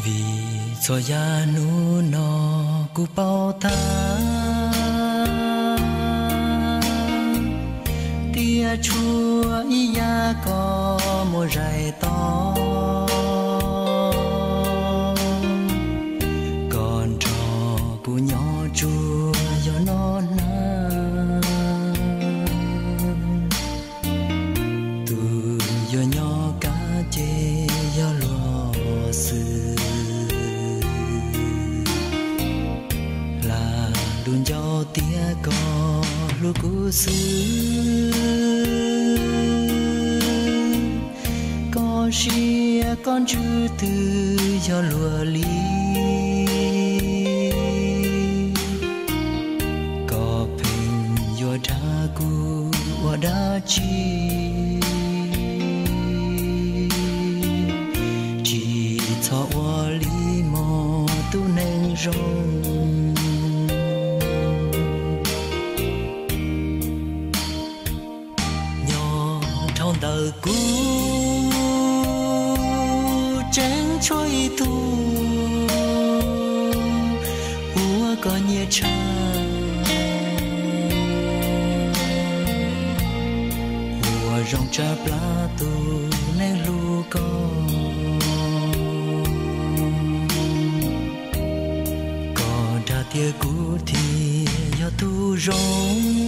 Vim txhua yam hnub no kuv paub tag, tias tshuav ib yam koj muab zais tau, koj nrog kuv nyob tsuas yog no hnab. Tus yuav nyob kab ces yog luag xwb, lam lus ncauj tias koj hlub kuv xwb. Koj siab koj ntsws twb yog luag li, koj pheej yuav dag kuv ua dab tsi? Tsis txhob ua li mog tus neeg zoo. Nyob dhau ntawm kuv tseem tshuav ib tug uas koj nyiam tshaj, uas zoo tshaj plaws tus neeg hlub koj. Koj dag tias kuv thiaj yog tus zoo.